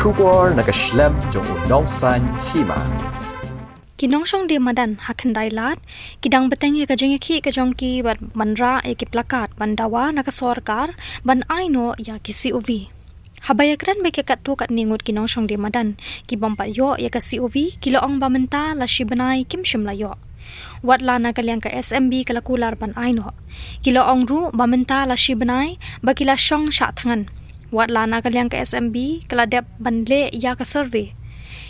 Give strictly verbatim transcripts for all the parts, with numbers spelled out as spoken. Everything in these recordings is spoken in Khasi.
Khubor na ka shlem jong u nongsan hima. Ki nongshong die madan ha Khyndai Lad ki dang bteng ïa ka jingïakhih ka jong ki bad ban rah ïa ki plakat ban dawa na ka sorkar ban ai noh ïa ki C O V. Haba ïakren bad ki katto katne ngut ki nongshong die madan ki bym pat ïoh ïa ka C O V, ki la ong ba mynta la shi bnai kim shym la ïoh. Wat la na ka liang ka S M B ka la kular ban ai noh. Ki la ong ruh ba mynta la shi bnai ba ki la shong shah thngan. Wat la na ka liang ka S M B ka la dep ban leh ïa ka survey.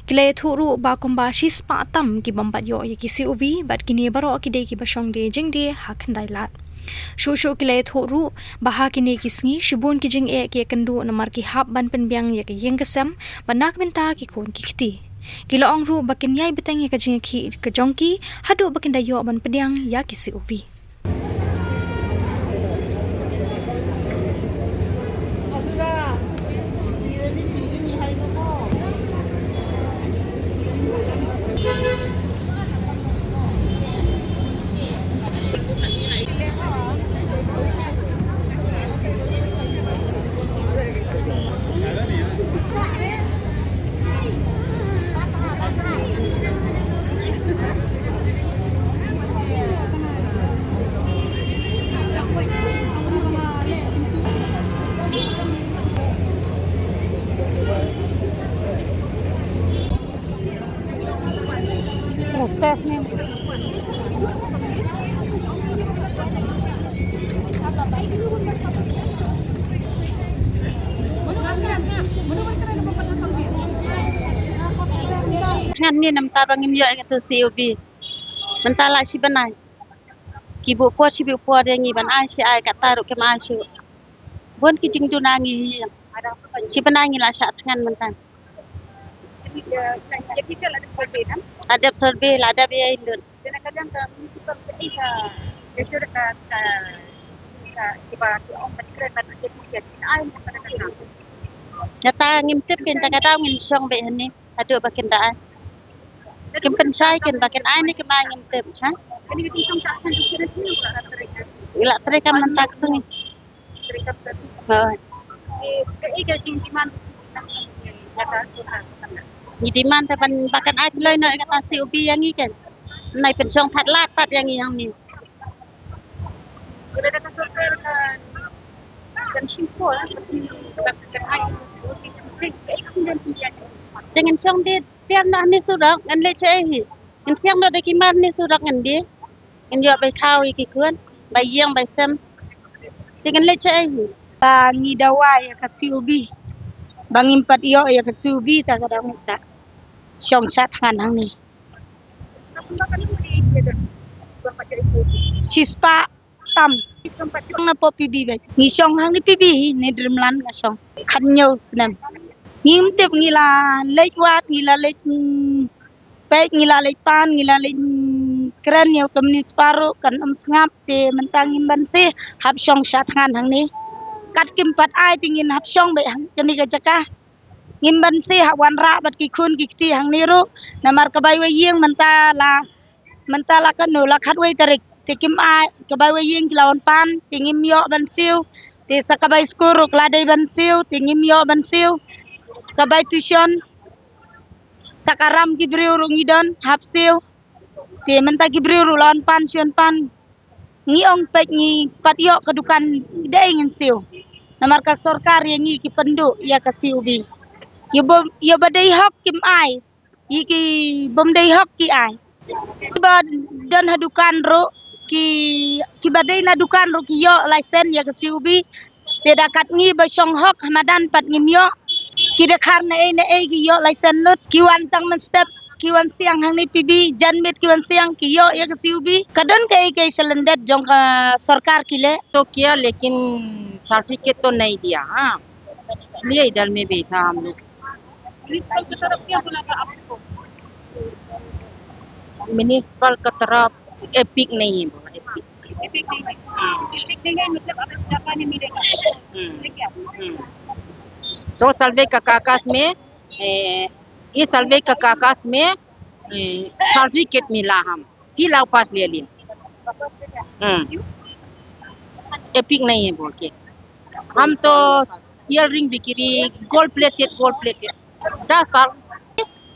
Ki la ïathuh ruh ba kumba shispah tam ki bym pat ïoh ïa ki C O V bad kine baroh ki dei kiba shong die jingdie ha Khyndai Lad. Shuh shuh ki la ïathuh ruh ba ha kine ki sngi shibun ki jingeh ki ïakynduh namar ki hap ban pynbiang ïa ka ïing ka sem bad na ka bynta ki khun ki kti. Ki la ong ruh ba kin ïai bteng ïa ka jingïakhih ka jong ki haduh ba kin da ïoh ban pdiang ïa ki C O V. Ngan ni namta ba ngim ïoh ïa ka tu C O V. Mynta la shi bnai. Ki buh por shi buh por ïa ngi ban ai shi ai, kata ruh kim ai shuh. Bun ki jingduna ngi hi. Shi bnai ngi la shah thngan mynta. La dep survey, la dep ïa indut. Kata ngim tip kein, ta ka daw ngin shong beit hangne haduh ba kin da ai. Kim pynshai kein ba kin ai ne kim ai ngim tip, ha? Ngi la trei kam mynta ka sngi. Hooid. Ngi demand te ban ba kan ai pynlong noh ïa kata C O V ïa ngi kein. Nai pynshong thad lad pat ïa ngi hangne. Te ngin shong die tiar noh hangne surok, ngin leit shaei hi. Ngin tiar noh da ki mar hangne surok ngin die. Ngin ïoh bai thaw ïa ki khun, bai ïeng bai sem. Te ngin leit shaei hi. Ba ngi dawa ïa ka C O V. Ba ngim pat ïoh ïa ka C O V, ta ka daw ngi sa shong shah thngan hangne. Shispah tam. Nga pop P B beit. Ngi shong hangne P B hi, ne Dreamland nga shong. Khathynñiew snem. Ngim tip, ngi la leit wad, ngi la leit, mm, peit, ngi la leit pan, ngi la leit, mm, kren ïa u Communist baroh, kan ym sngap, te mynta ngim banse hap shong shah thngan hangne. Kat kim pat ai te ngin hap shong beit hang kane ka jaka. Ngim banse hap wanrah bad ki khun ki kti hangne ruh. Namar ka bai wei ïing mynta la, mynta la kano, la khatwei tarik. Te kim ai, ka bai wei ïing ki la wan pan, te ngim ïoh ban siew. Te sa ka bai skul ruh ka la dei ban siew, te ngim ïoh ban siew. Ka bai tuition, sa ka ram ki briew ruh ngi don hap siew. Te mynta ki briew ruh la wan pan, shu wan pan. Ngi ong peit ngi pat ïoh ka dukan, dei ngin siew. Namar ka sorkar ïa ngi ki pynduh ïa ka C O V. Ïa ba, ïa ba dei hok kim ai. Ïa ki bym dei hok ki ai. Kiba don ha dukan ruh, ki, kiba dei na dukan ruh ki ïoh license ïa ka C O V. Te da kat ngi ba shong hok ha madan pat ngim ïoh. Ki da khar na ei na ei ki ïoh license lut. Ki wan tang mynstep, ki wan siang hangne P B, janmiet ki wan siang ki ïoh ïa ka C O V. Ka don kaei kaei sha lyndet jong ka sorkar ki leh. तो किया, लेकिन सर्टिफिकेट तो नहीं दिया। हाँ, इसलिए इधर में बैठा हम लोग। म्युनिसिपल की तरफ क्या बोला था आपको? म्युनिसिपल का तरफ एपिक नहीं है बोला, एपिक। एपिक नहीं है। एपिक नहीं है, मतलब अभी जापान में मिलेगा। हम्म। ठीक है। हम्म। तो सर्वे का कागज में, ए, ये सर्वे का कागज में, ए, सर्टिफिकेट मिला हम, फिर लाओ पास ले लिए। हम्म। एपिक नहीं है बोल के। हम तो ईयररिंग बिक्री, गोल्ड प्लेटेड, गोल्ड प्लेटेड। दस साल।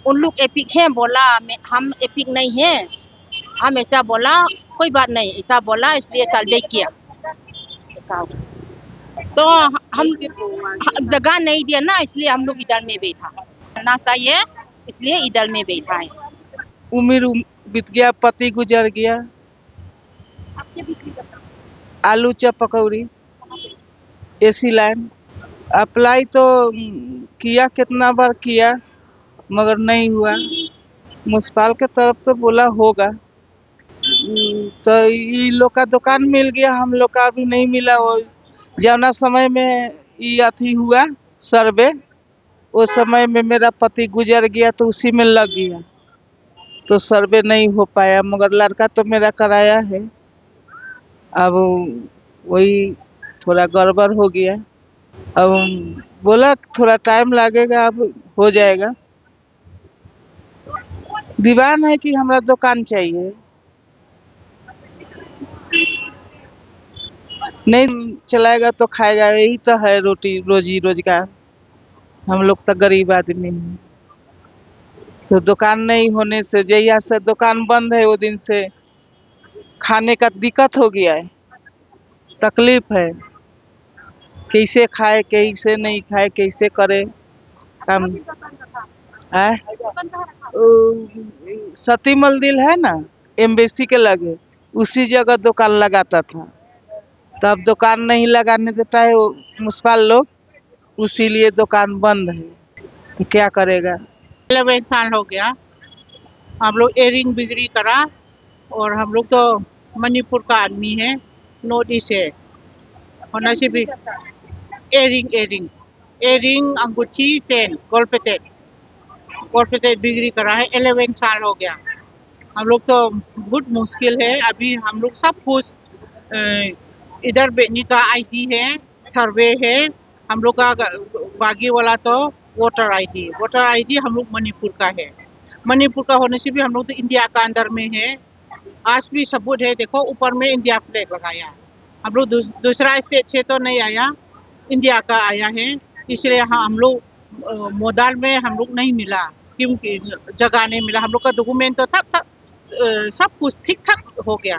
उन लोग एपिक है बोला, मैं, हम एपिक नहीं है, हम ऐसा बोला, कोई बात नहीं, ऐसा बोला, इसलिए सर्वे किया। ऐसा हो। तो हम, जगह नहीं दिया ना, इसलिए हम लोग इधर में बैठा। ना चाहिए, इसलिए इधर में बैठा है। उम्र उम-, बीत गया, पति गुजर गया। आलू चप पकौड़ी, एसी लाइन। अप्लाई तो, उम, किया, कितना बार किया, मगर नहीं हुआ। मुस्पाल के तरफ तो बोला होगा। उम, तो ई लोग का दुकान मिल गया, हम लोग का अभी नहीं मिला। वो जौना समय में ई अथी हुआ सर्वे, उस समय में मेरा पति गुजर गया, तो उसी में लग गया, तो सर्वे नहीं हो पाया। मगर लड़का तो मेरा कराया है, अब वही थोड़ा गड़बड़ हो गया। अब बोला थोड़ा टाइम लगेगा, अब हो जाएगा। दीवान है कि हमरा दुकान चाहिए, नहीं चलाएगा तो खाएगा, यही तो है रोटी, रोजी रोजगार। हम लोग तो गरीब आदमी हैं, तो दुकान नहीं होने से, जहिया से दुकान बंद है, वो दिन से खाने का दिक्कत हो गया है, तकलीफ है, कैसे खाए, कैसे नहीं खाए, कैसे करे काम। आए, ओ, सती मंदिर है ना, एम्बेसी के लगे, उसी जगह दुकान लगाता था। तब दुकान नहीं लगाने देता है वो मुस्पाल लोग, उसीलिए दुकान बंद है। तो क्या करेगा? इलेवन साल हो गया, हम लोग एयरिंग बिक्री करा, और हम लोग तो मणिपुर का आदमी है, नॉर्थ ईस्ट है, होना से भी एयरिंग, एयरिंग, एयरिंग, अंगूठी, चेन, गोल्ड प्लेटेड, गोल्ड प्लेटेड बिक्री करा है, इलेवन साल हो गया। हम लोग तो बहुत मुश्किल है, अभी हम लोग सब कुछ, अ, इधर बैठने का आईडी है, सर्वे है, हम लोग का ग-, बागी वाला तो वोटर आईडी, वोटर आईडी हम लोग मणिपुर का है। मणिपुर का होने से भी हम लोग तो इंडिया का अंदर में है। आज भी सबूत है, देखो ऊपर में इंडिया फ्लैग लगाया। हम लोग दूस-, दूसरा स्टेट से तो नहीं आया, इंडिया का आया है, इसलिए हाँ, हम लोग, अ, मोदाल में हम लोग नहीं मिला, क्योंकि जगह नहीं मिला। हम लोग का डॉक्यूमेंट तो था, था, अ, सब कुछ ठीक ठाक हो गया,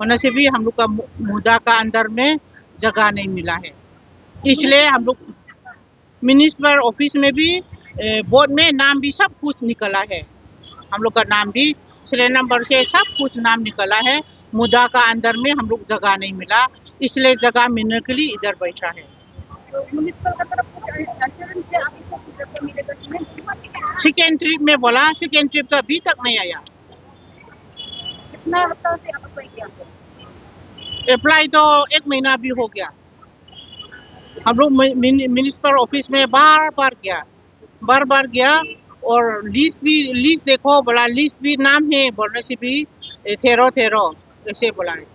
होने से भी हम लोग का मु-, मुदा का अंदर में जगह नहीं मिला है, इसलिए हम लोग म्युनिसिपल ऑफिस में भी, अ, बोर्ड में नाम भी सब कुछ निकला है, हम लोग का नाम भी, सीरियल नंबर से सब कुछ नाम निकला है। मुदा का अंदर में हम लोग जगह नहीं मिला, इसलिए जगह मिलने के लिए इधर बैठा है। तो म्युनिसिपल का तरफ से assurance है आपको कि जगह मिलेगा कि नहीं? सेकेंड ट्रिप में बोला, सेकेंड ट्रिप तो अभी तक नहीं आया। कितना हफ्ता से आप अप्लाई किया? अप्लाई तो एक महीना भी हो गया। हम लोग म्युनिसिपल ऑफिस में बार बार गया, बार बार गया, और लिस्ट भी, लिस्ट देखो बोला, लिस्ट भी नाम है बोलने से भी, ए, तेरह तेरह ऐसे बोला है।